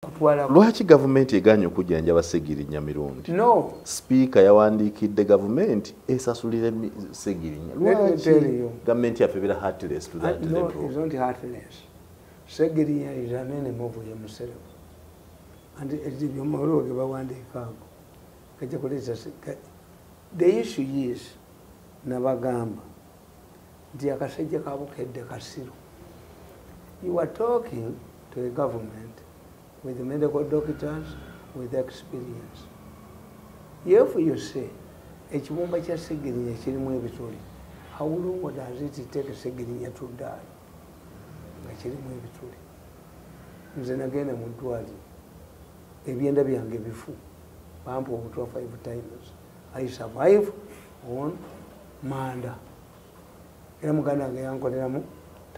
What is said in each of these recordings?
Kutwala. Lwaki gavumenti eganye okujjanjaba Segirinya Mirundi? No. Sipiika yawandiikidde gavumenti esasulire Segirinya. Let me tell Lwaki you. gavumenti yaffe ebeera heartless to that No, level? it's not heartless. Segirinya is an enemy of himself. And ebyomaluwa ge bawandiika ago gajja kuleeta the issue is, nabagamba nti akasajja ka Bukedde kasiru. You are talking to a government with medical doctors with experience. If you say ekibumba kya Segirinya kirimu ebituli, how long does it take Segirinya to die nga kirimu ebituli? Nze nagenda mu ddwaliro, ebyenda byange bifu, bampa obutwa five times. I survive on manda. Era muganda wange yankoleramu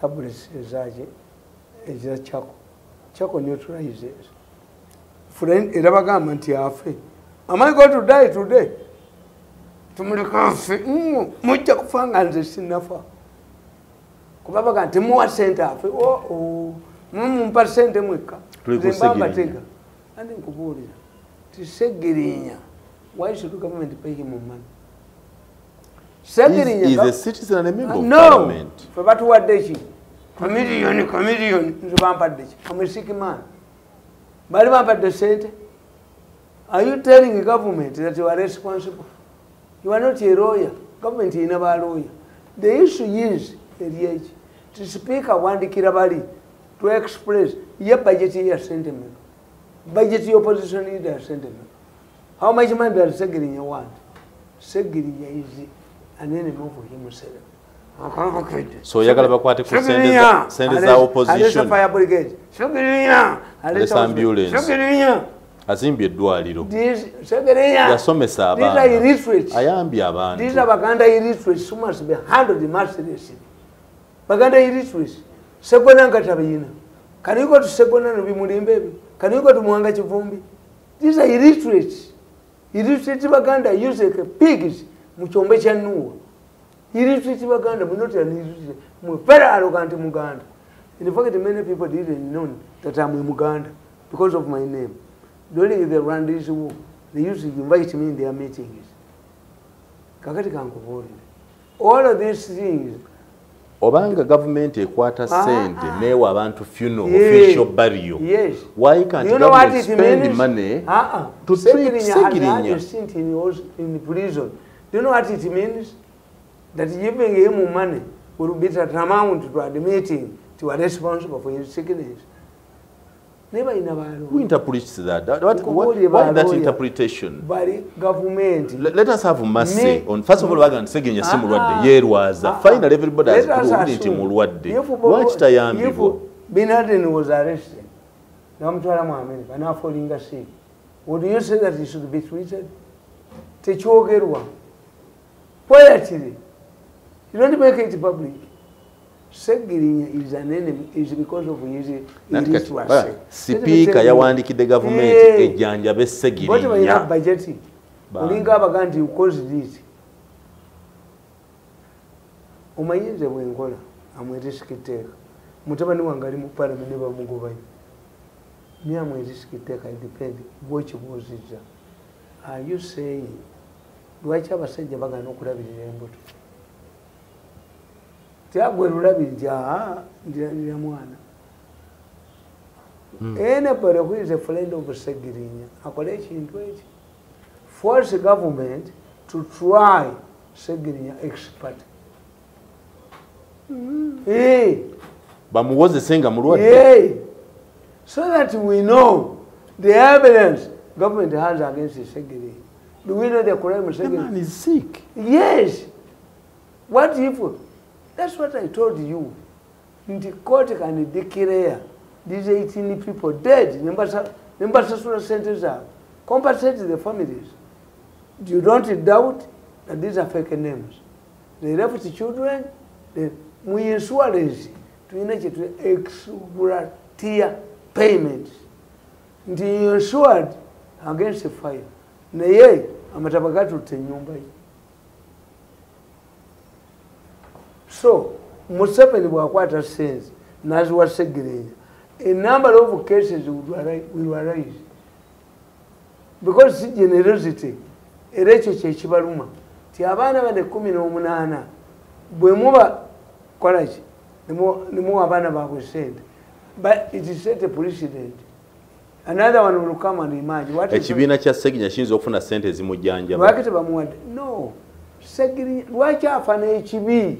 tablets ezaki eza charcoal. Charcoal neutralizes. Friend, era bagamba nti afe. Am I going to die today? Tumuleka afe. Mujja kufa nga nze sinnafa, kuba baga nti muwa sente afe. Oh. Mumpa sente mwekka. Tuli ku Nze mba Segirinya. mbatega. Andi nkubuulira ti Segirinya, why should government pay him money? Segirinya Is a citizen and a member of No. parliament. Fe batuwadde ki? Kamiliyoni, kamiliyoni. Nze bampadde ki? I'm a sick man. Bali bampadde sente? Are you telling government that you are responsible? You are not a lawyer. Government erina ba lawyer. The issue is eri eki ti speaker wandikira bali to express ye budget ya sente meka? Budget ya opposition leader ya sente meka? How much money does Segirinya want? Segirinya is an enemy of himself. So oyagala bakwate ku sente za opposition? Alesa fire brigade. Segirinya Alesa ambulance. Segirinya Azimbye eddwaliro. Segirinya Yasomesa These are abaana. illiterates. Ayambye abantu. These are Baganda illiterates who must be handled mercilessly. Baganda illiterates. Segona nga tabiina. Can you go to Segona no bimulimbe ebyo? Can you go to Muwanga Kivumbi? These are illiterates. Illiterate Baganda use like pigs mu kyombe kya Nuwa. Illiterate Baganda, we not an illiterate. Mwe very arrogant Muganda. In fact, many people didn't know that I'm a Muganda because of my name. During the Rwandese war, they used to invite me in their meetings. Kakati kankubuulire. All of these things. Obanga gavumenti ekwata Ah, sente ah. neewa abantu funeral, official burial. Yes. Why can't You know what government it spend means? money Uh-uh. to treat Segirinya has had Segirinya? a stint in prison. Do you know what it means? That giving him money will be tantamount to admitting to are responsible for his sickness. Never in a Who interprets that? Nkubuulire Why that balooya. interpretation? Bali gavumenti. Let us have mercy on, first of all, baga nti Segirinya si Ah, mulwadde, ah. yeerwaza. Ah, ah. Finally everybody has Let us proved nti assume mulwadde. Lwaki Lwaki tayambibwa? If Bin Laden was arrested, namutwala mu America, n'afallinga sick, would you say that he should be treated? Tekyogerwa. Quietly. You don't make it public. Segirinya is an enemy is because of his Nanti kati, illiteracy. ba, sipiika yawandiikidde gavumenti ejjanjabe Bo tebalina Segirinya. budget. Bambi. Olinga abaga nti you caused it. Omanyi nze bwe nkola, am a risk taker. Mutabani wange ali mu parliament ne bamugobayo. Me, am a risk taker, I depend. Gwokibuuzizza. Are you saying lwaki abasajja bagaana okulabirira embuto? Tyagwe lulabiri nti aa, ndirabirira mwana. Anybody who is a friend of Segirinya akole ekintu ekyo. Force government to try Segirinya expert. Bamuwozese nga mulwadde. So that we know the evidence government has against Segirinya. Do we know the crime of The Segirinya? man is sick. Yes. What if? That's what I told you. Nti court can declare these 18 people dead. Nembasasula sente zaabwe. Compensate the families. You don't doubt that these are fake names. They left the children. Mu insurance tulina kye tu ex gratia payments. Nti you insured against the fire. Naye amataba gatutte ennyumba ye. So Museveni bw'akwata sente n'aziwa Segirinya, A number of cases will arise. Because generosity, era ekyo kyekibaluma ti abaana bane 18 bwe muba kolaki nemuwa abaana baabwe sente, but it is set a precedent. Another one will come and emerge. Ekibiina kya Segirinya kiyinza okufuna sente ezimujjanjaba. Lwaki tebamuwadde? No, Segirinya lwaki afa n'ekibi?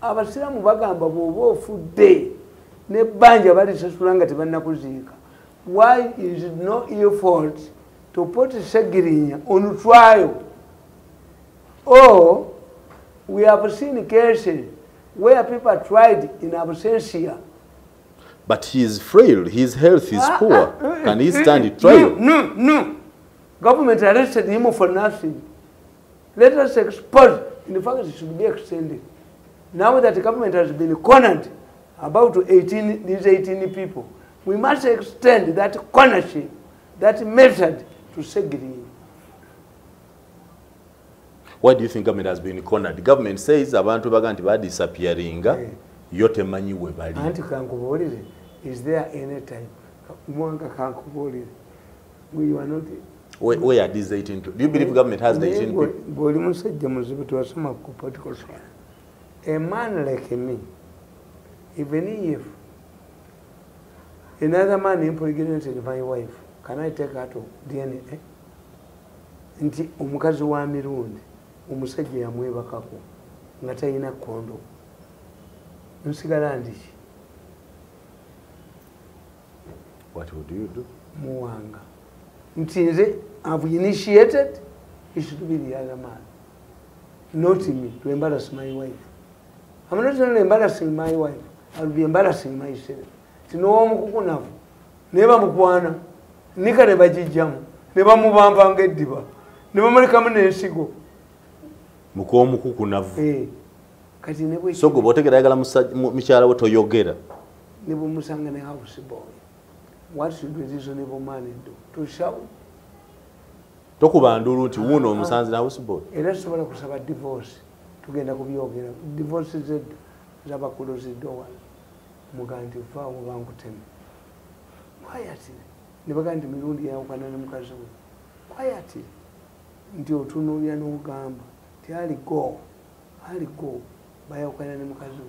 Abasiraamu bagamba bw'oba ofudde n'ebbanja balisasula nga tebannakuziika. Why is it not your fault to put Segirinya on trial? Or we have seen cases where people tried in absentia. But he is frail, his health is poor. Can he stand trial? No, no, no. Government arrested him for nothing. Let us expose. In fact, it should be extended. Now that the government has been cornered about 18, these 18 people, we must extend that cornership, that method to Segirinya. Why do you think government has been cornered? The government says abantu baga nti badisappearinga, yo temanyi we bali. Anti kankubuulire, is there any time? Mwanga kankubuulire. We are not. Where are these 18 people? Do you believe government has the 18 people? Goli musajja muzibu twasoma ku political science. A man like me, even if another man impregnated my wife, can I take her to DNA? Nti omukazi wa Mirundi omusajja yamwebakako nga talina kondo, nsigala ndiki? What would you do? Muwanga nti nze I've initiated, it should be the other man, not me, to embarrass my wife. I'm not only embarrassing my wife, I'll be embarrassing myself. Tinow'omukukunavu ne bamukwana nika ne bagijjamu ne bamubamba ng'eddiba ne bamulekamu n'ensigo. Muk'omukukunavu. Kati ne bwe so gwe bw'otegera ayagala mukyala we toyogera. Ne bwemusanga ne house boy. What should a reasonable man do? To shout? Tokuba ndulu nti wuuno omusanzi na house boy. Era tusobola kusaba divorce. Tugenda kubyogera. Divorce zabakuloziddwa wano. Mugaa nti vaawo bankuteme. Quietly. Ne bagamba nti Mirundi yawukana ne mukazi we. Quietly. Nti otunuulira n'ogamba nti ali go. Ali go. Bayawukana ne mukazi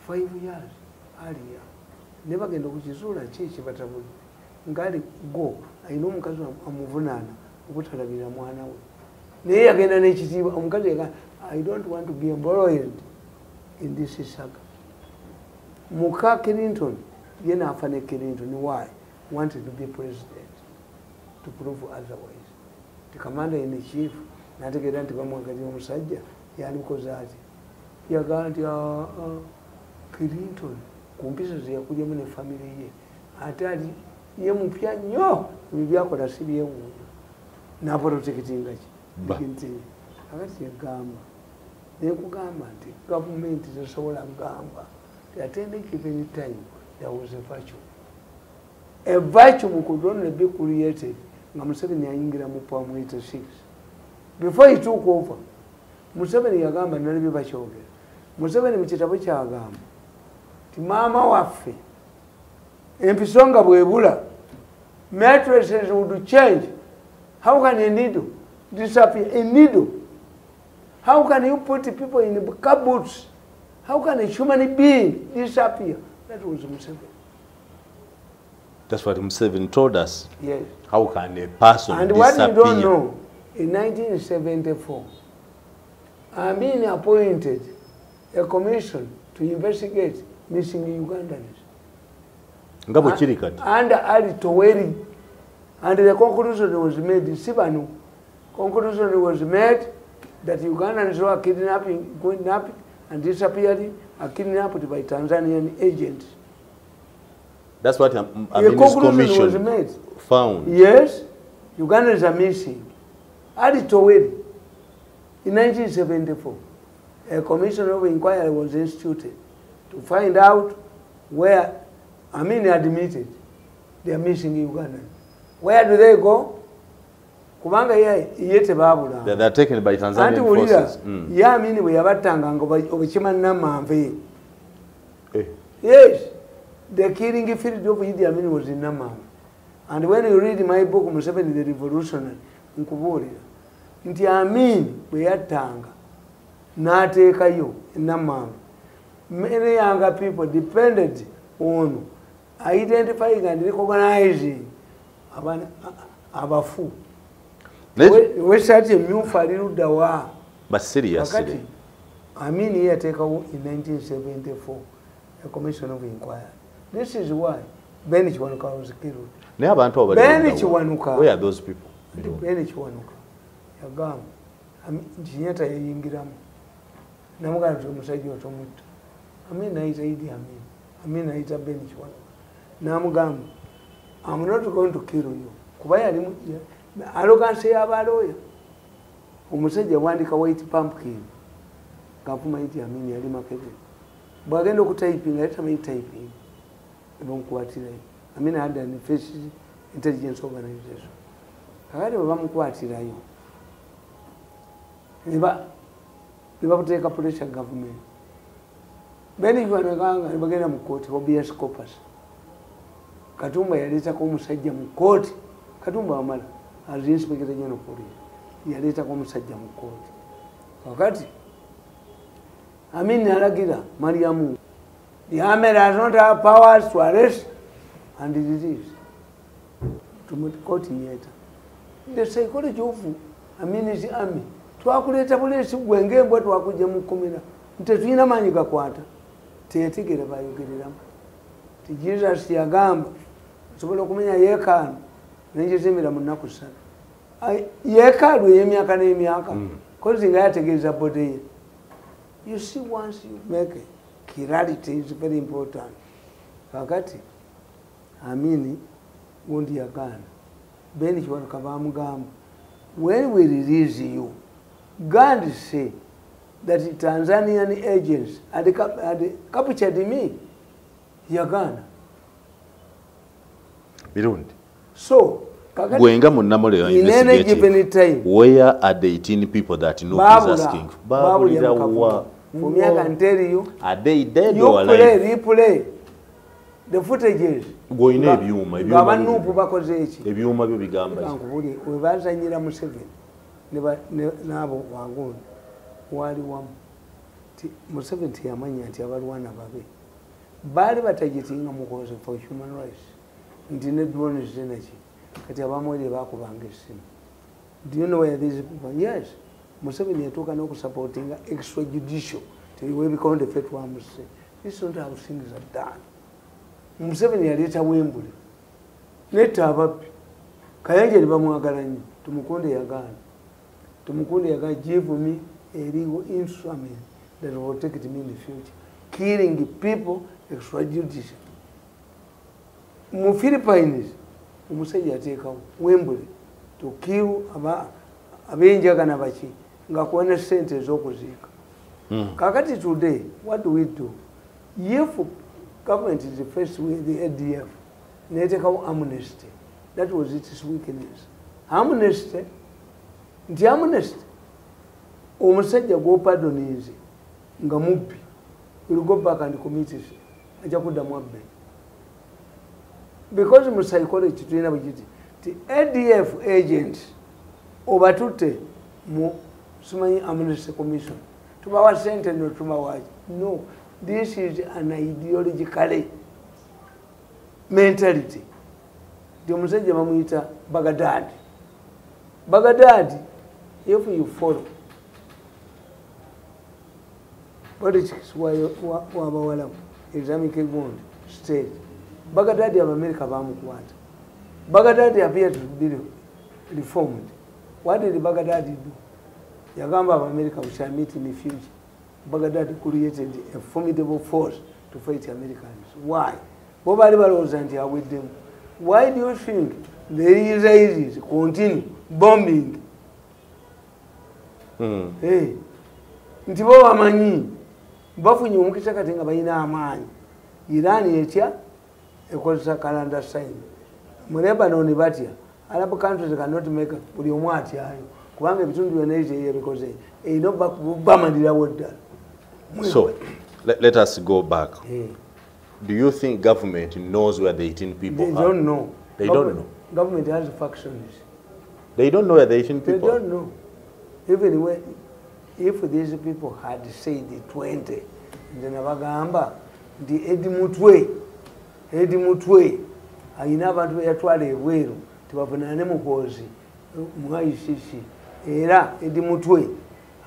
we. 5 years. Aliya. Ne bagenda okukizuula ki ekibatabudde. Ng'ali go. Alina omukazi amuvunaana obutalabirira mwana we. Naye yagenda n'ekitiibwa. Omukazi yagamba, I don't want to be embroiled in this saga. Muka Clinton, ye n'afa ne Clinton. Why? Wanted to be president, to prove otherwise. The commander in chief, n'ategeera nti bamwagalira omusajja, yalikoze ati. Yagamba nti, Clinton, ku mpisa ze yakulyamu ne family ye, ate ali ye mupya nnyo, ebyo byakola si byewuunyo. N'aprotectinga ki? Akati yagamba, nekugamba nti gavumenti tesobola kugamba. At any given time, there was a vacuum. A vacuum could only be created nga Museveni yayingira mu power mu 86. Before he took over, Museveni yagamba nalibye bakyogera. Museveni mu kitabo kyagamba nti maama waffe empiso nga bwebula, mattresses would change. How can a needle disappear? A needle. How can you put people in cupboards? How can a human being disappear? That was Museveni. That's what Museveni told us. Yes. How can a person and disappear? And what you don't know, in 1974, Amin appointed a commission to investigate missing Ugandans. Under Ali Toweri. And the conclusion was made, Sibanu, conclusion was made that Ugandans who are kidnapping and disappearing are kidnapped by Tanzanian agents. That's what Amin's commission was made. Found. Yes, Ugandans are missing. Ali Toweri, in 1974, a commission of inquiry was instituted to find out where Amin admitted they are missing Ugandans. Where do they go? Kubanga ye tebabula. They are taken by Tanzanian forces. Ye Amin bwe yabattanga nga obukima Namanve. Yes. The killing field of Idi Amin was in Namam. And when you read my book, Museveni the Revolutionary, nkubuulira nti Amin bwe yattanga n'ateekayo Namam. Many younger people depended on identifying and recognizing abafu. Wesati emyufu ali ludda wa? But seriously. Amin yateekawo in 1974 a commission of inquiry. This is why Ben Kiwanuka was killed. Ben Kiwanuka. Where are those people? Ben Kiwanuka. Yagamba Kenyatta yayingiramu. Namugamba nti omusajja otomutta. Amin ayita Idi Amin. Amin ayita Ben Kiwanuka. Namugamba, I'm not going to kill you. Kuba yali arrogance y'abalooya. Omusajja yawandika White Pumpkin. Ng'avuma Idi Amin yali Makerere. Bw'agenda okutypinga yali tamanyi typing. Bamukwatirayo. Amin had an intelligence organization. Kakati bwe bamukwatirayo ne babuteeka pressure government. Ben Kiwanuka ne bagenda mu kooti habeas corpus. Katumba yaleetako omusajja mu kooti. Katumba wamala as Inspector General Police yaleetako omusajja mu kooti. Kakati Amin alagira Mariamu, the army does not have powers to arrest and release. To court yet. The psychology of Amin's army. Twakuleeta poliisi gwe ng'embwa twakujja mu kkomera. Tetulina maanyi gakwata. Teyategeera bayogereramu. Ti Jesus yagamba nsobola okumenya yeekaalu nengizimbira mu nnaku ssatu. Yeekaalu ey'emyaka n'emyaka. Kozi nga yategeeza body ye. You see, once you make it, clarity is very important. Kakati, Amini gundi yagaana. Ben Kiwanuka bamugamba, when we release you, go and say that the Tanzanian agents had captured me. Yagaana. Mirundi. So, Gwenga munnamawulire in any given time, where are the 18 people that no is asking? Babulira. For me, I can tell you. Are they dead you or alive? You play, replay the footages. Goine ebyuma, ebyuma. Bakoze eki? Ebyuma byo bigamba. Nkubuulire, we bazanyira Museveni n'abo wagundi wali wamu. Museveni teyamanya nti abalwana babe. Baali batagitinga Muhoozi for human rights. Nti ne drones zinaki. Kati abamwere bakubanga essimu. Do you know where these people are? Yes. Museveni yatuuka n'okusupportinga extrajudicial. Tewebikonde ffe twamuse. This is not how things are done. Museveni yaleeta Wembule. Netta ababbi. Kayanja ne bamwagala nnyo. Tumukunde yagaana. Tumukunde yagaana, give me a legal instrument that will protect me in the future. Killing people extrajudicial. Mu Philippines, omusajja yateekawo Wembule to kill ab'enjaga na baki nga kuwa ne ssente ez'okuziika. Kakati today, what do we do? If government is faced with the ADF, neteekawo amnesty. That was its weakness. Amnesty, nti amnesty, omusajja gw'opadoninze nga mubbi, will go back and commit it. Ajja kuddamu abbe. Because mu psychology tulina bwe kiti, ti ADF agents obatutte mu simanyi amnesty commission. Tubawa ssente no tubawa. No, this is an ideological mentality. Nti omusajja bamuyita Baghdad. Baghdad, if you follow politics w'abawalabu, Islamic Gundi state, Baghdad Abamerika bamukwata. Baghdad appeared to be reformed. What did Baghdad do? Yagamba Abamerika, we shall meet in the future. Baghdad created a formidable force to fight Americans. Why? Bo baali balowooza nti aweddemu. Why do you think the Israelis continue bombing? Hey. Nti bo bamanyi bafunye omukisa kati nga balina amaanyi. Iran etya ekozesa calendar sign. Mu Lebanon batya. Arab countries cannot make buli omu atyayo kubanga ebitundu byonna ebyo yebikoze erina bamalirawo ddala. So let us go back. Do you think government knows where the 18 people are? They don't know. They don't know. Government has factions. They don't know where the 18 people are. They don't know. Even when, if these people had said 20, then abagamba the Eddie Mutwe, ayina abantu beyatwala ebweru tebavunane Muhoozi mu ICC. Era Eddie Mutwe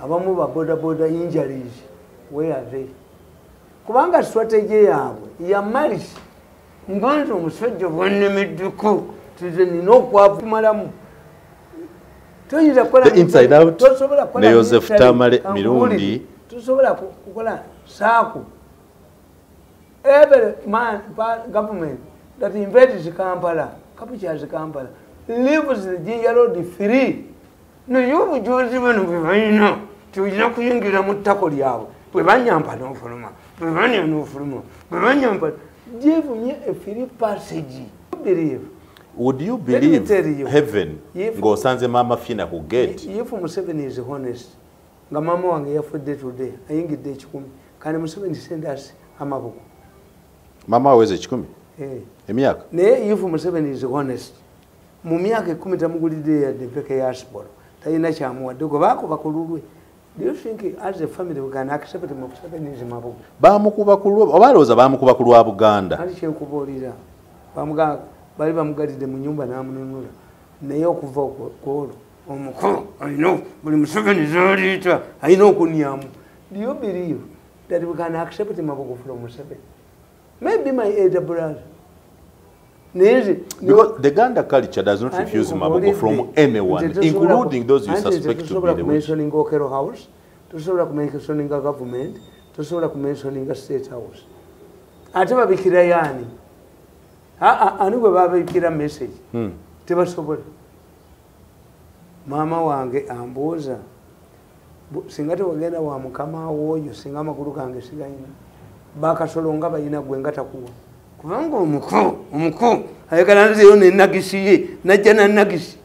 abamu ba boda boda injuries, where are they? Kubanga strategy yaabwe ya malice ngonzo omusajja bwannemeddeko tuze nina okwakumalamu. Toyinza kukola the inside out ne Joseph Tamale Mirundi tusobola kukola saako. Every man government that invades Kampala, captures Kampala, leaves the Jinja Road free. Naye obujuzi bano bwe balina tulina kuyingira mu ttako lyabwe. Bwe banyampa n'ofuluma, bwe banya n'ofuluma, bwe banyampa. Give me a free passage. Believe. Would you believe heaven ng'osanze Mama Fina ku gate? If Museveni is honest, nga mama wange yafudde today, ayingidde 10, can Museveni send us amaboko? Mama aweze 10? Eh. Emyaka? Naye if Museveni is honest, mu myaka 10 tamugulidde yadde empeke ya sipolo, talina kyamuwadde, gwe baakuba ku lulwe. Do you think as a family we can accept Museveni's maboko? Baamukuba ku lulwe, oba alowooza baamukuba ku lwa Buganda? Anti kyenkubuulira, bali bamugalidde mu nyumba n'amununula, naye okuva ku olwo omukulu alina buli Museveni z'aliita alina okunyamu. Do you believe that we can accept maboko from Museveni? Maybe my elder brother. Because the Ganda culture does not refuse maboko from anyone, including those you suspect to be the witch. Mentioning Okero House, tosobola kumentioninga government, tosobola kumentioninga State House. Ate babikira yaani? Ani gwe babikira message? Tebasobola. Mama wange ambuuza, singa tewagenda wa mukama w'oyo, singa amagulu gange sigayina. Bakasolo nga bayina gwe nga takuwa. Kubanga omukulu ayagala nzeyo nenagisi ye najja na nagisi.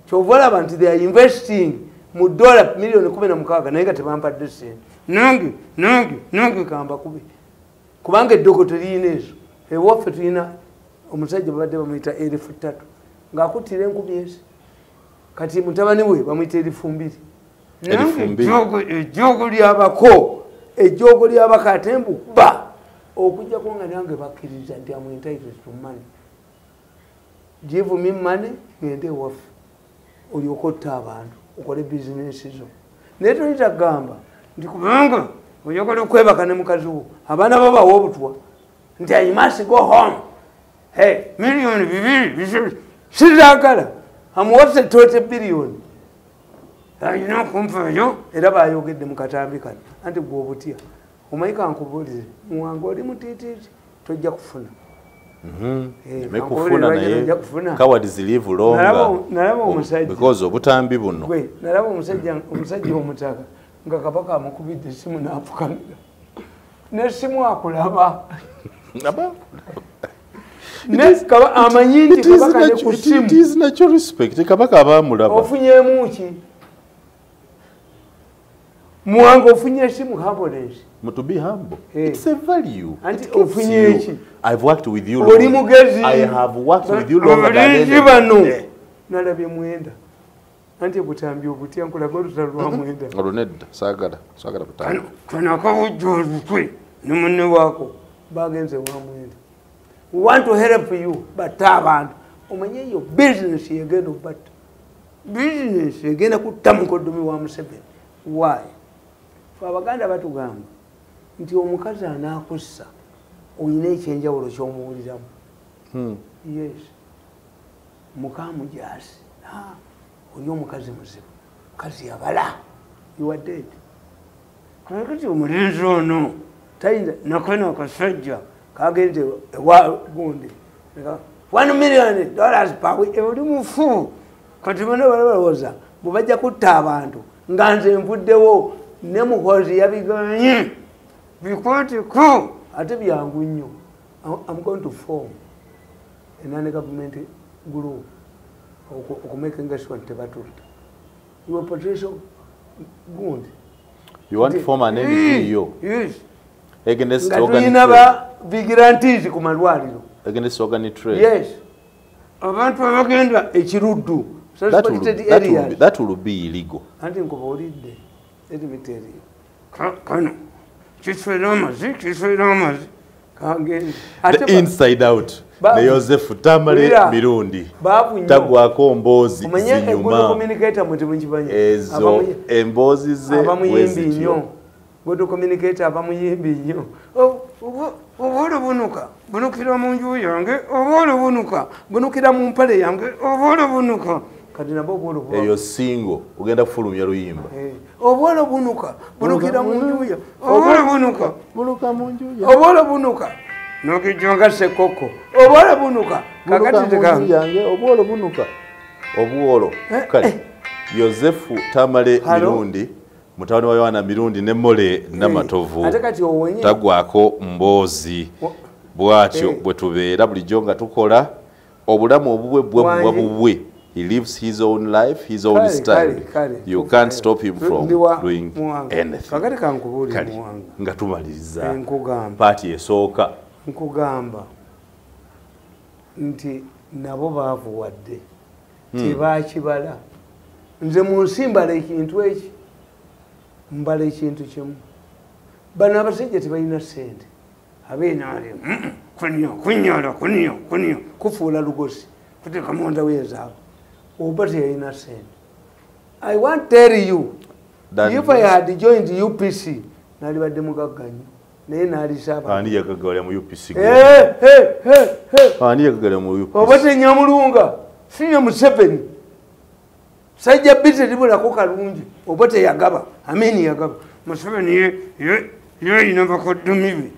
Kyova olaba nti they are investing mu $16 million naye nga tebampadde ssente. Nange kamba kubi. Kubanga eddogo teriyina ezo. Ewaffe tulina omusajja babadde bamuyita 3,000 ng'akuttira enkumi ezi. Kati mutabani we bamuyita 2,000. Nange ejjoogo lyabako ate mbukuba. Okujjako nga nange bakkiriza nti am entitled to money. Give me money, ngende ewaffe. Olyoke otte abantu, okole bizinensi zo. Naye toyinza kugamba nti kubanga oyagala okwebaka ne mukazi wo, abaana bo bawa obutwa. Nti I must go home. Hey, 2 million, sizaagala. I'm worth 20 billion. Alina okunfaayo era bayogedde mu katambi kano. Anti gwe obutya. Omanyi kankubuulire, Muwanga oli mutiitiiti, tojja kufuna. Kufuna naye cowards live longer. Nalaba omusajja. Because obutambi buno. Gwe, nalaba omusajja omutaka nga kabaka amukubidde essimu n'afukamira. N'essimu akulaba. Amanyi nti kabaka ne ku ssimu. It is natural respect. Kabaka aba amulaba. Ofunyeemu ki? Muwanga ofunye essimu humbleness. To be humble. Hey. It's a value. I've worked with you long. I have worked with you longer than anyone. Nalabye mwenda. Anti butambi obutya nkulaga olutalo lwa mwenda. Olwo nedda, saagala butambi. Kano akawujja olukwe ne munne waako bagenze wa mwenda. We want to help you, batta abantu. Omanye eyo business yegenda okubatta. Business egenda kutta mukoddomi wa Museveni. Why? Ffe Abaganda batugamba nti omukazi anaakussa olina ekyenjawulo ky'omuwuliramu. Yes. Mukamujaasi. Oli omukazi muzibu. Mukazi yabala. You are dead. Kakati omulenzi ono tayinza nakano akasajja kagenze ewa gundi. $1 million per week. Oli mufu. Kati bano balowooza bwe bajja kutta abantu nga nze nvuddewo ne Muhoozi yabiganye. Bikwateko ate byangu nnyo. I'm going to form a non-government group okumakinga sure nti tebatutta. You are potential gundi. You want to form an NGO? Yes. Against nga organ tulina trade. Ba vigilantes ku malwaliro. Against organ trade. Yes, abantu abagenda ekiruddu, That will, suspected that will areas. be, that will be illegal. Anti nkubuulidde, let me tell you. Kano kiswera amazi, kiswera amazi kagende. The inside out. Ne Yosefu Tamale Wulira. Mirundi. Baavu nnyo. Tagwako mboozi Omanye egodo zinyuma. Communicator mwe temukimanyi. Ezo emboozi ze abamuyimbi bwe nnyo. zityo. Good communicator abamuyimbi nnyo. Obwolo bunuka bunukira mu nju yange, obwolo bunuka bunukira mu mpale yange, obwolo bunuka. Kati nabo obwolo buba- Eyo singo ogenda kufulumya luyimba. Eh, obwolo bunuka bunukira mu nju ya, obwolo bunuka Buluka mu nju ya. Obwolo bunuka nokijjonga sekoko, obwolo bunuka. Buluka Kakati mu nju teka yange, obwolo bunuka. Obwolo. Eh, Kale. eh. Yosefu Tamale Hello? Mirundi, mutabani wa Yohana Mirundi ne Mole Namatovu. Ate kati owonye. Tagwako mboozi. Bw'atyo Eh. bwe tubeera bulijjo nga tukola obulamu obubwe bwe buba Wangi. bubwe. He lives his own life, his own Kale, style. kale, kale. You can't stop him from Ndi wa doing Muwanga. anything. Kakati kankubuulire, Kale, Muwanga. nga tumaliriza Nkugamba. paati esooka. Nkugamba nti nabo baavuwadde, tebakibala. Nze mu nsi mbala ekintu eki, mbala ekintu kimu. Bano abasajja tebalina ssente, abeenaale kunyo kunyola kunyo kunyo kufuula lugosi kuteeka munda weezaabo. Oba teyalina ssente. I want tell you, if I had joined UPC, nalibadde mugagga nnyo, naye naalisa abantu. Ani yagaggawalira mu UPC? Eh, eh, eh, eh. Ani yagaggawalira mu UPC? Oba tenyamulunga sinya Museveni sajja bite libulako kalungi. Oba teyagaba, Amini yagaba. Museveni ye yina bakoddomi be.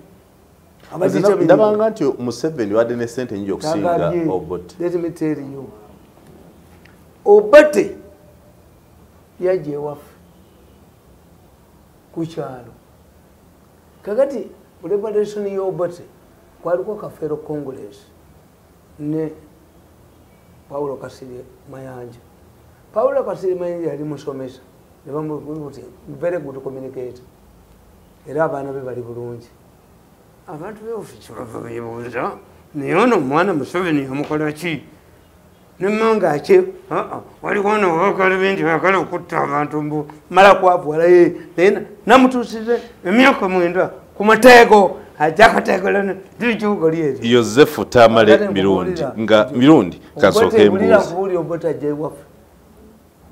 Nze ndabanga nti Museveni wadde ne ssente nyingi okusinga Tagabye. Obote. Let me tell you, Obote yajja ewaffe ku kyalo. Kakati revolution y'Obote kwaliko Kafeero Congress ne Paulo Kasirye Mayanja. Paulo Kasirye Mayanja yali musomesa, ne bamuti very good communicator, era abaana be bali bulungi. Abantu beofiisi bava beebuuza, naye ono omwana Museveni yamukola ki? Nemanga ake waliwo ono owakalabye nti bagala okutta abantu, mbu mala kwavuwala ye, naye namutuusize emyaka 9 ku mateeko ajja kateekolana likibugo lyeryo. Yosefu Tamale Kakati Mirundi nkubuulira. Nga Mirundi kasooka Obote embuuzi. nkubuulira, Obote ajja ewaffe.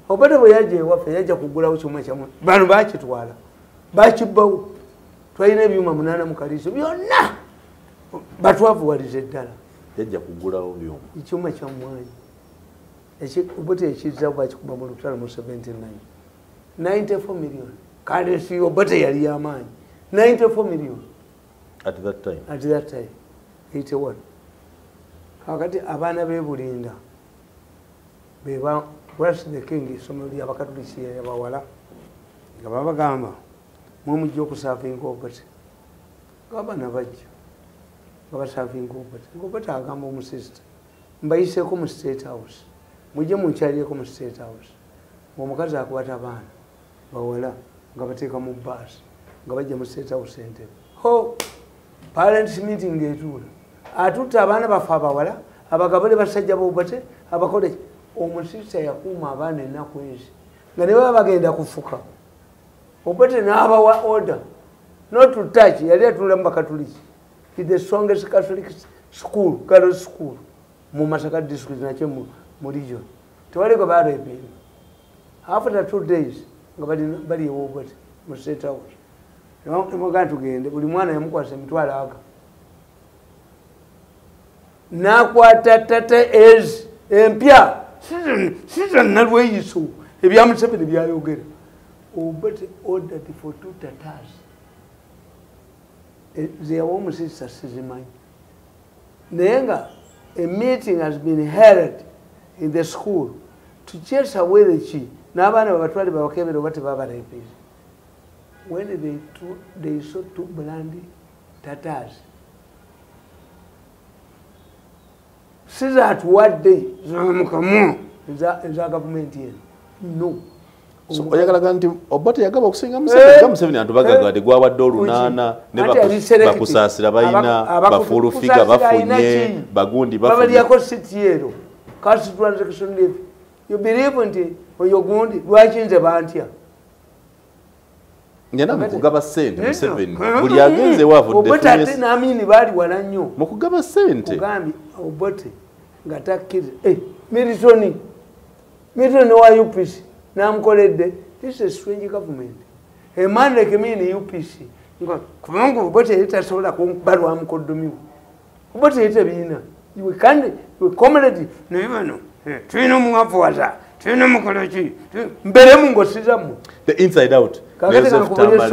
Obote bwe yajja ewaffe, yajja kugulawo kyuma kyamwe. Bano bakitwala, bakibbawo. Twalina ebyuma 8 mu kaliiso byonna, batwavuwaliza eddala. Yajja kugulawo byuma. Ekyuma kyamwanyi Obote ekizza bakikuba mu lutalo mu 79, 94 million. Kale si Obote yali yamaanyi, 94 million. At that time. At that time, 81. Kakati abaana b'ebulinda beba Christ the King, essomero ly'abakatuliki yabawala, nga babagamba mwe mujja okusaavinga Obote. Nga abaana bajja nga basaavinga Obote, nga Obote agamba omusisita, mbayiseeko mu State House, mujje munkyalireko mu State House. Ng'omukazi akwata abaana bawala nga bateeka mu baasi nga bajja mu State House Entebbe. Ho, parents meeting etuula, atutta abaana baffe abawala abagabule basajja b'Obote abakole. Omusisita yakuuma abaana ennaku ezi nga ne baba bagenda kufuka, Obote n'abawa order not to touch. Yali atuula mu bakatuliki. Is the strongest Catholic school, girls school mu Masaka district nakyo mu region. Tewali gwe barepinga. After 2 days nga bali ewa Obote mu State House. Nemugaa tugende, buli mwana yamukwasa emitwalo aga nakwata tata ezi empya siza nalweyiso ebya Museveni byayogera. Obote ordered for two tatas zeyawa omusista sizimanyi, naye nga a meeting has been held in the school to chase away the chi n'abaana babatwale babakebere oba tebabarepeze. When they saw two brand tatas sizatuwadde zamukamu eza gavumenti eno. No, So oyagala nti Obote yagaba okusinga Museveni nga Museveni antu bagagadde gwawadde olunaana ne bakusaasira balina bafuulu figa bafunye bagundi bafunye babalyako sitiero cash transaction levy. You believe nti oyo gundi lwaki nze bantya ngena mukugaba ssente Museveni buli agenze wavudde Obote ate n'Amini baali wala nnyo mukugaba ssente kugambye Obote nga takkiriza Milton wa UPC namukoledde. This is a strange government. A man like me in UPC kubanga Obote yali tasobola kubalwa mukoddomiwo. Obote yali tabiina. You can't, you comrade naye bano tulina omwavuwaza tulina omukola ki mberemu ng'osizamu the inside out. Kakati kankubira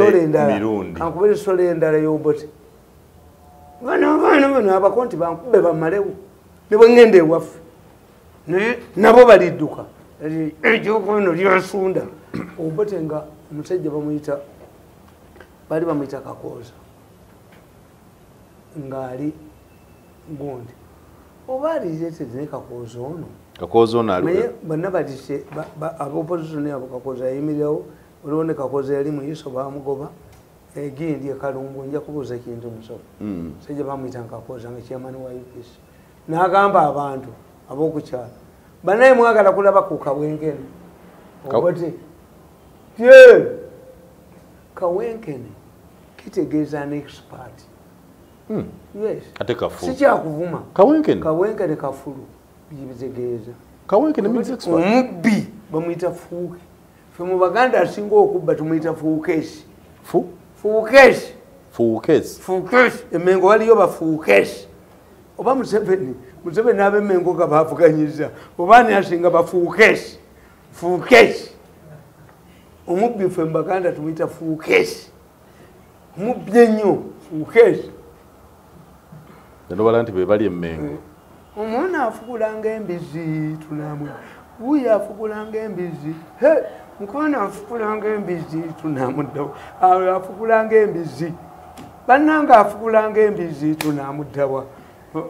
essola endala y'Obote. Bano abakonti bankube bamalewo ne bwe ŋŋenda ewaffe naye nabo balidduka ekyokuno lyasunda. Obote nga omusajja bamuyita baali bamuyita Kakooza ng'ali gundi oba alireetedde ne Kakooza ono. Kakooza ono ali naye bonna batise ab'opposition abo Kakooza yayimirirawo waliwo ne Kakooza yali muyiso baamugoba egindi ekalungu nja kubuuza kintu musobo. Musajja bamuyita Kakooza nga chairman wa UPC n'agamba abantu ab'okukyalo banaye mwagala kulaba ku Kawenkene. Obote ye Kawenkene kitegeeza an expert. Yes. Ate kafulu. Si kyakuvuma. Kawenkene. Kawenkene kafulu bitegeeza. Kawenkene means expert. Omubbi bamuyita Fuuke. Ffe mu Baganda asinga okubba tumuyita Fuukesi. Fuukesi. Fuukesi. Fuukesi. Emmengo waliyo bafuukesi. Oba Museveni n'ab'emmengo nga baavuganyiza oba ani asinga bafuukesi. Fuukesi. Omubbi ffe mu Baganda tumuyita Fuukesi. Omubbi ennyo Fuukesi. Nobala nti be bali emmengo. Omwana afukulanga embizi tunamwe. Wuyo afukulanga embizi. He, mukwana afukulanga embizi tunamuddawa. Awo afukulanga embizi. Bannange afukulanga embizi tunamuddawa.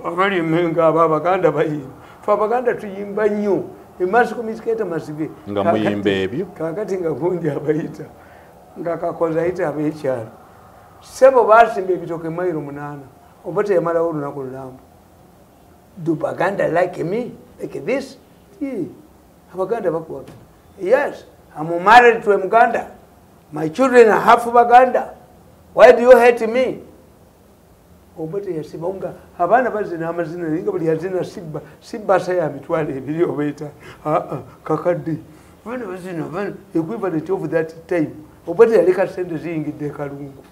Abali emmengo abo Abaganda bayimba. Ffe Abaganda tuyimba nnyo. Emaaso kumisiketa masibe. Nga muyimba ebyo. Kaakati nga gundi abayita. Nga Kakoza ayita ab'ekyalo. Ssebo baasimba ebitooke mayiro 8. Obote yamalawo olunaku lulamba. Do Baganda like me? Like this? Abaganda bakuwagala. Yes, I'm married to a Muganda. My children are half Baganda. Why do you hate me? Obote yasiba nga abaana bazina amazina naye nga buli yazina sibba saya mitwalo ebiri oba etaano. Kakadde. Abaana bazina abaana equivalent of that time. Obote yaleka ssente ziyingidde Kalungu.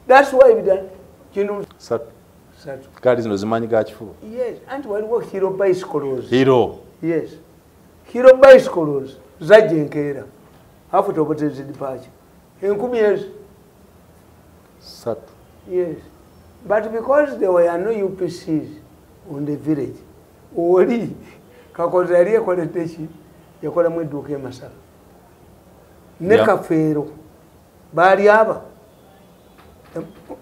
That's why we done. Kino satu. Gaali zino zimanyi ga kifuba. Yes, anti waliwo hero bicycles. Hero. Yes. Hero bicycles zajja enkeera. After Obote's departure. 1000 years. Satu. Yes. But because there were no UPCs on the village, oli Kakoza yali ekoledde ki yakolamu edduuka e Masaka. Ne Kafeero baali aba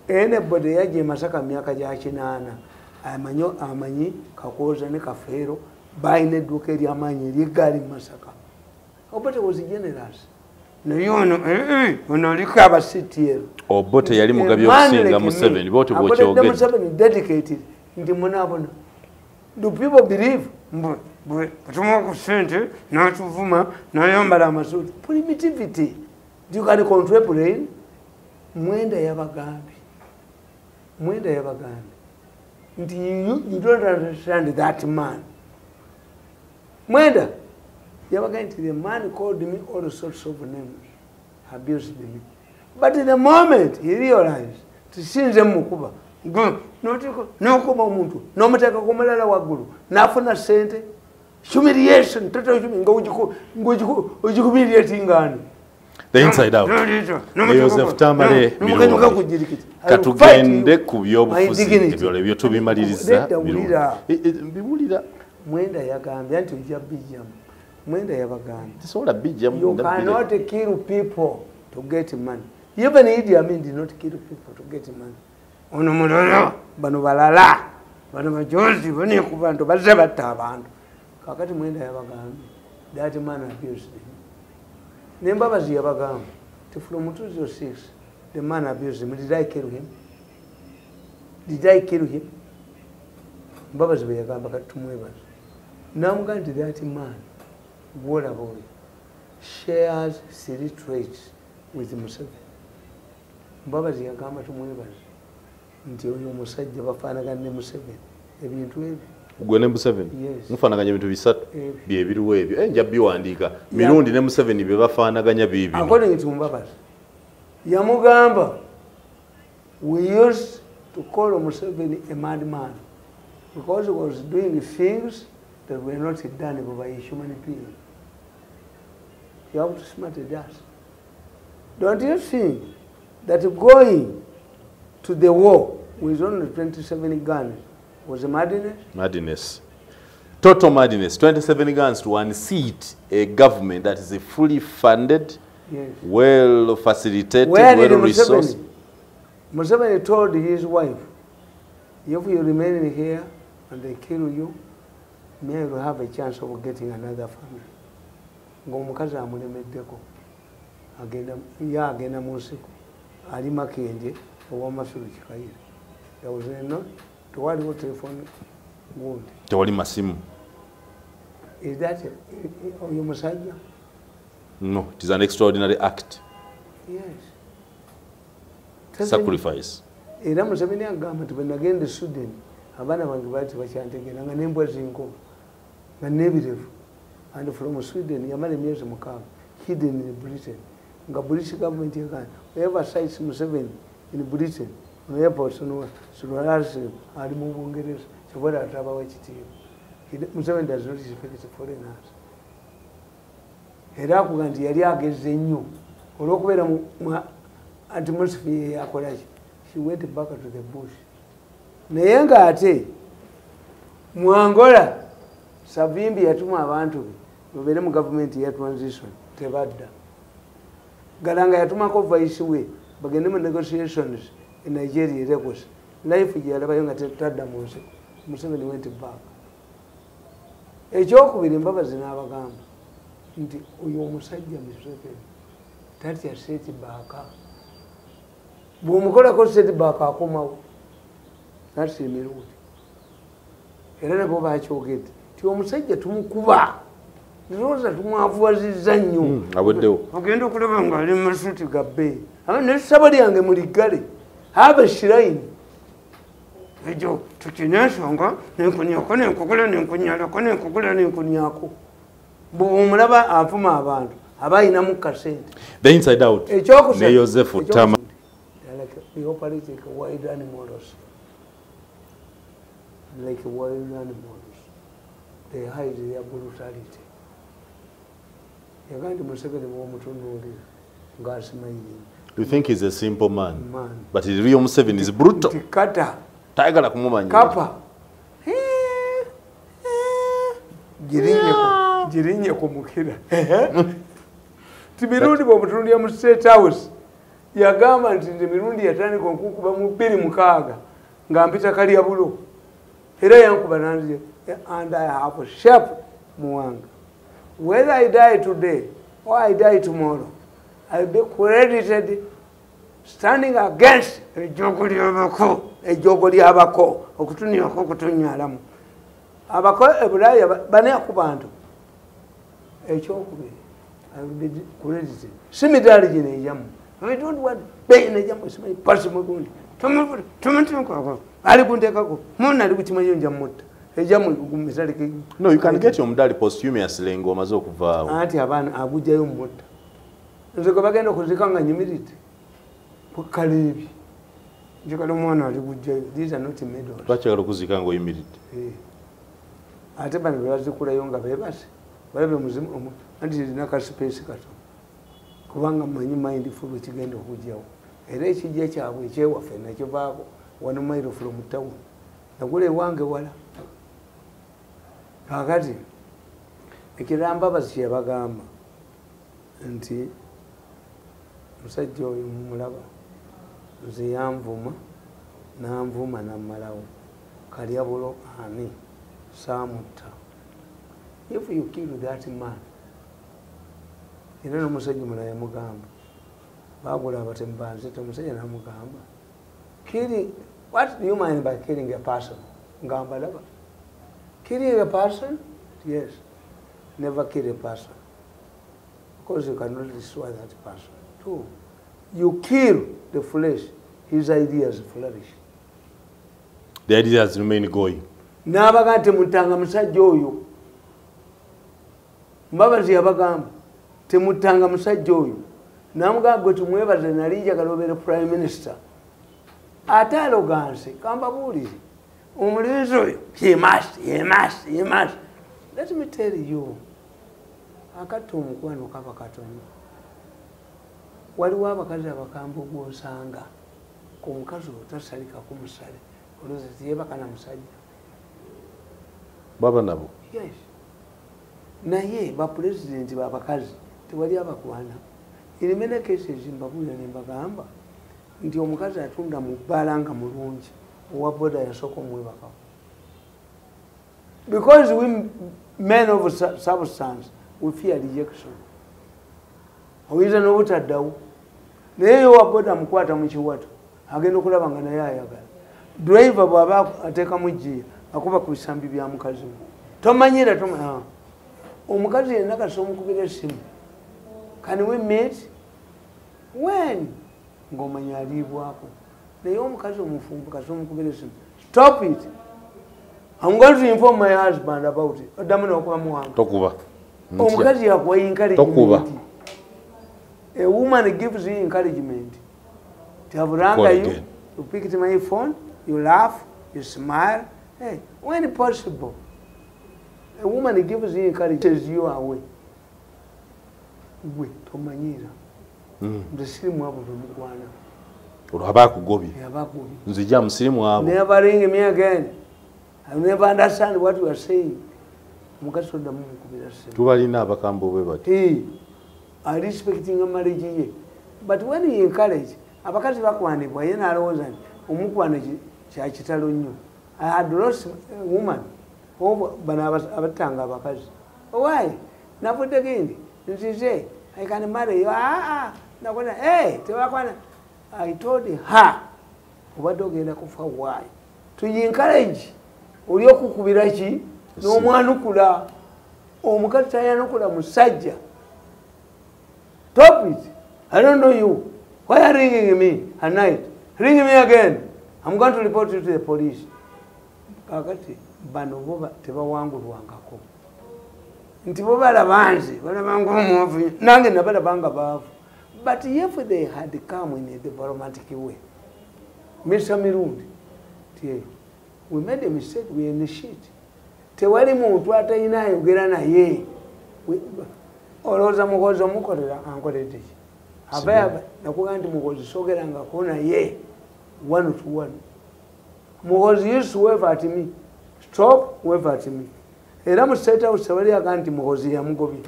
anybody yajja e Masaka mu myaka gya 80 amanyi Kakooza ne Kafeero balina edduuka ery'amaanyi ery'eggaali mu Masaka. Obote was generous. Naye ono ono aliko aba CTL. Obote yali mugabi okusinga Museveni bw'otyo bw'okyogedde. Museveni dedicated nti munaabona. Do people believe? Bwe tumuwa ku ssente n'atuvuma n'ayambala amasuuti. Primitivity. You can control brain. Mwenda yabagambye. Mwenda yabagambye. Nti you don't understand that man. Mwenda yabagambye nti the man called me all sorts of names, abused me. But in the moment he realized tisinze mukuba n'okuba omuntu n'omuteeka ku mulala waggulu n'afuna ssente humiliation total ng'ogikuhumiliatingani. The inside out. Joseph Tamale Mirundi. Katugende ku byobufuzi ebyo ebyo tubimaliriza. Mbiwulira. Mwenda yagambye nti ojja bijjamu. Mwenda yabagambye. Tisobola bijjamu. You cannot kill people to get money. Even Idi Amin did not kill people to get money. Ono mulala bano balala bano bajozi bane ku bantu bazze batta abantu. Kakati Mwenda yabagambye that man abused him. Nembabazi yabagamba ti from 2006 the man abused him. Did I kill him? Did I kill him? Mbabazi bwe yagamba katumwebaza. Namugamba nti that man gwolaba oyo shares three traits with Museveni. Mbabazi yagamba tumwebaza nti oyo omusajja bafaanagana ne Museveni ebintu ebyo. Gwe ne Museveni? Yes. Mufaanaganya ebintu bisatu byebiriwo ebyo. Nja biwandiika. Mirundi ne Museveni bye bafaanaganya biibino. According to Mbabazi, yamugamba we used to call Museveni a madman because he was doing things that were not done by a human being. You have to smart that. Don't you think that going to the war with only 27 guns was a madness? Madness. Total madness. 27 guns to unseat a government that is a fully funded, yes, well facilitated, well resourced. Museveni told his wife, if you remain here and they kill you, may you have a chance of getting another family. Ng'omukazi amulemeddeko agenda ya agenda mu nsiko ali Makenje ow'Amasulu Kikayira. There was no tewaliwo telefoni gundi. Tewali masimu. Is that oyo musajja? No, it is an extraordinary act. Yes. Sacrifice. Era Museveni agamba nti bwe nagenda e Sweden abaana bange baali tebakyantegeera nga n'embwa zinkuba nga n'ebirevu. And from Sweden yamala emyezi 6 hidden in Britain. Nga British government yagamba whoever cites Museveni in Britain on airport ali mu Bungereza kyova atabawa ekitiibwa. Museveni does not respect foreigners. Era akuga nti yali ageze nnyo olw'okubeera mu atmosphere yakolaki. She went back to the bush. Naye ng'ate mu Angola Savimbi yatuma abantu be babeere mu gavumenti ya transition tebadda. Galanga yatumako vice we bagende mu negotiations in Nigeria Lagos. Life gye yalabayo nga tadda mu nsiko. Museveni went back. Ekyokubiri Mbabazi n'abagamba nti oyo omusajja Museveni tatya setback. Bw'omukolako setback akomawo. That's emirundi. Era nabo bakyogedde nti omusajja tumukuba ndowooza tumwavuwazizza nnyo. Aweddewo. Ogenda okulaba ng'ali mu masuuti ga bbeeyi. N'essabo lyange muliggale. Have a shrine. Egyo tukina ensonga nenkunyako nenkugula nenkunyalako nenkugula nenkunyako. Bw'omulaba avuma abantu aba ayinamu kasente. The inside out. Ekyokusatu. Ne Yosefu Tama. They operate like wild animals. Like wild animals. They hide their brutality. Yagandi Museveni bw'omutunuulira ng'asimayiringa. You think he's a simple man, but the real Museveni is brutal. Kata. Tayagala kumumanya. Kapa. Girinye kumukira. Ti Mirundi bw'omutunuulira mu State House yagamba nti nze Mirundi yatandika okukuba mu 2006 nga mpita kalya bulo. Era yankuba nanzije and I have a sharp muwanga. Whether I die today or I die tomorrow, I will be credited standing against ejjogo ly'abako okutunyako okutunyalamu. Abako e Bulaaya bane ku bantu. Ekyokubiri, I will be credited. Si midaali gino egyammwe. I don't want being a jump with my possible good. No, you can get your medal posthumously ng'omaze okuvaawo. Anti abaana agujjayo mutta. Nze gwe bagenda okuzika nga nyimiridde. Kaleebi. Njagala omwana ali gujjayo. These are not medals. Lwaki oyagala okuzika ng'oyimiridde? Ate bano bwe bazikulayo nga beebase. Balabe muzimu anti lirina ka space katono. Kubanga mmanyi mindful ekigenda okujjawo. Era ekijja kyabwe ekyewaffe nakivaako 1 mile from town. Nagula ewange wala. Kaakati ekirala Mbabazi kye yabagamba nti musajja oyo mumulaba nze yanvuma n'anvuma n'ammalawo kalya bulo ani saamutta. If you kill that man, Era n'omusajja omulala yamugamba. Bagula abatemu banzita, omusajja n'amugamba. Killing, what do you mean by killing a person? Ngamba laba. Killing a person? Yes. Never kill a person. Because you cannot destroy that person. 2, you kill the flesh, his ideas flourish. The ideas remain going. N'abaga nti mutanga musajja oyo. Mbabazi yabagamba temutanga musajja oyo. N'amugamba gwe tumwebaze nali njagala obeere prime minister. Ate arrogance, kambabuulire. Omulenzi oyo, he must, he must, he must. Let me tell you, akatta omukwano kaba katono. Waliwo abakazi abakambwe gw'osanga ku mukazi otasalikako musale, olowooza teyeebaka na musajja. Baba nabo? Yes. Naye bapulezidenti b'abakazi tewali abakwana. In many cases mbabuulira ne mbagamba nti omukazi atunda mu bbaala nga mulungi, owa boda yasooka omwebakako. Because we men of substance, we fear rejection. Oyinza n'obutaddawo. Naye owa boda amukwata mu kiwato, agenda okulaba nga naye ayagala. Driver bw'aba ateekamu ggiya, akuba ku bisambi bya mukazi we. Tomanyira, omukazi yenna kasita omukubira essimu. Can we meet? When? Ng'omanya aliibwako. Naye omukazi omufumbo kasita omukubira essimu. Stop it! I'm going to inform my husband about it. Oddamu n'okuba muwanga. Tokuba. Omukazi yakuwa encouragement. Tokuba. A woman gives you encouragement. To have rang you, you picked my phone, you laugh, you smile. Hey, when possible, a woman gives you encouragement, you away. Gwe tomanyira. Nze sirimu abo bemukwana. Olwo aba akugobye. Aba akugobye. Nzija musirimu abo. Never ring me again. I never understand what you are saying. Omukazi oddamu mukubira ssimu. Tubalina abakambwe bwe bati. Hey, I respecting a marriage ye. But when you encourage, abakazi bakwanibwa ye n'alowooza nti omukwano kya kitalo nnyo. I had lost a woman. Bano abattanga abakazi. Why? Navudde gindi. Nzize, I can marry you. Ah, nakona, hey, tebakwana. I told her, obadde ogenda kufa why? To encourage. Oli okukubira ki? N'omwanukula. Omukazi tayanukula musajja. Stop it. I don't know you. Why are you ringing me at night? Ring me again. I'm going to report you to the police. Kakati bano bo tebawangulwangako. Nti bo balaba nze, balaba ng'omwavu, nange nabalaba nga baavu. But if they had come in a diplomatic way, Mr. Mirundi, we made a mistake, we are in the shit. Tewali muntu atalina ayogera naye. Olowooza Muhoozi omukolera ankoledde ki? Ava nakugamba nti Muhoozi soogerangako naye 1 to 1. Muhoozi used to wave at me. Stop, wave at me. Era mu State House tewali agamba nti Muhoozi yamugobye.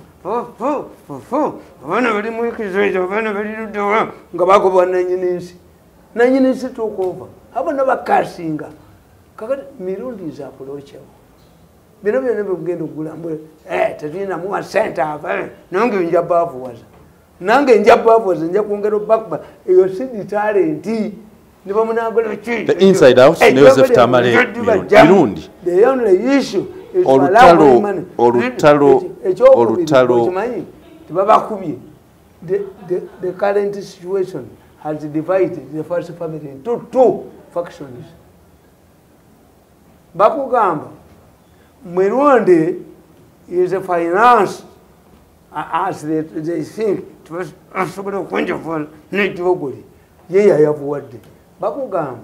Abaana bali mu wiiki abaana bali ludda nga bagobwa nannyini nsi. Nannyini nsi took over. Abo nabo bakasinga. Kakati Mirundi is approachable. Bino byonna byegenda okugula mbu tetulina muwa ssente ava nange nja baavuwaza. Nange nja baavuwaza nja kwongera obbakuba eyo si talent. Ne bamunagola ki? The inside out ne Joseph Tamale Mirundi. The only issue is olutalo olutalo olutalo okimanyi tebabakubye. The current situation has divided the first family into 2 factions. Bakugamba Mirundi is a finance as they think asobola okwenjavula n'ekibogoli ye yayavuwadde. Bakugamba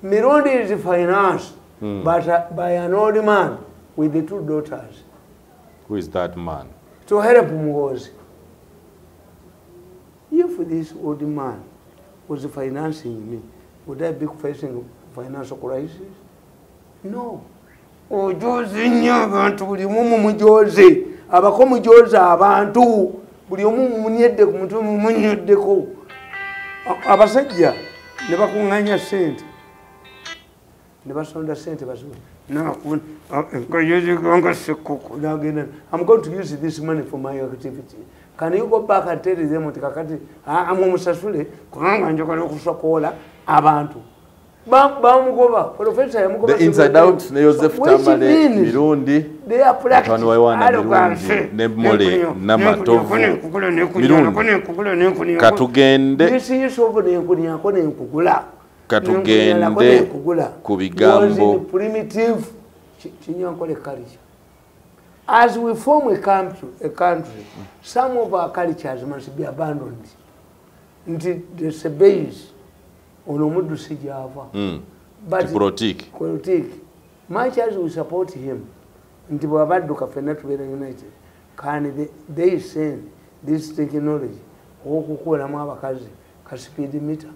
Mirundi is financed but by an old man with the 2 daughters. Who is that man? To help Muhoozi. If this old man was financing me, would I be facing financial crisis? No. Ojozi nnyo abantu buli omu mujoze. Abako mujoze abantu buli omu mumunyedde ku mutwe mumunyeddeko. Abasajja ne bakuŋŋaanya ssente. Ne basonda ssente baziwe. I'm going to use this money for my activity. Can you go back and tell them nti kakati amumusasule kubanga njagala okusokola abantu? Bamugoba, professor yamugoba. The Inside Out ne Joseph Tamale Mirundi, they are practice Mirundi ne Mole Namatovu Mirundi. Katugende this is of nenkuniako nenkugula. Katugende ku bigambo primitive Kinyankole culture. As we form a country, some of our cultures must be abandoned. Nti the Sebeis ono omuddu si gyava. But politic. Much as we support him, nti bw'abadduka ffenna tubeera united, can they send this technology okukolamu abakazi ka speed meter?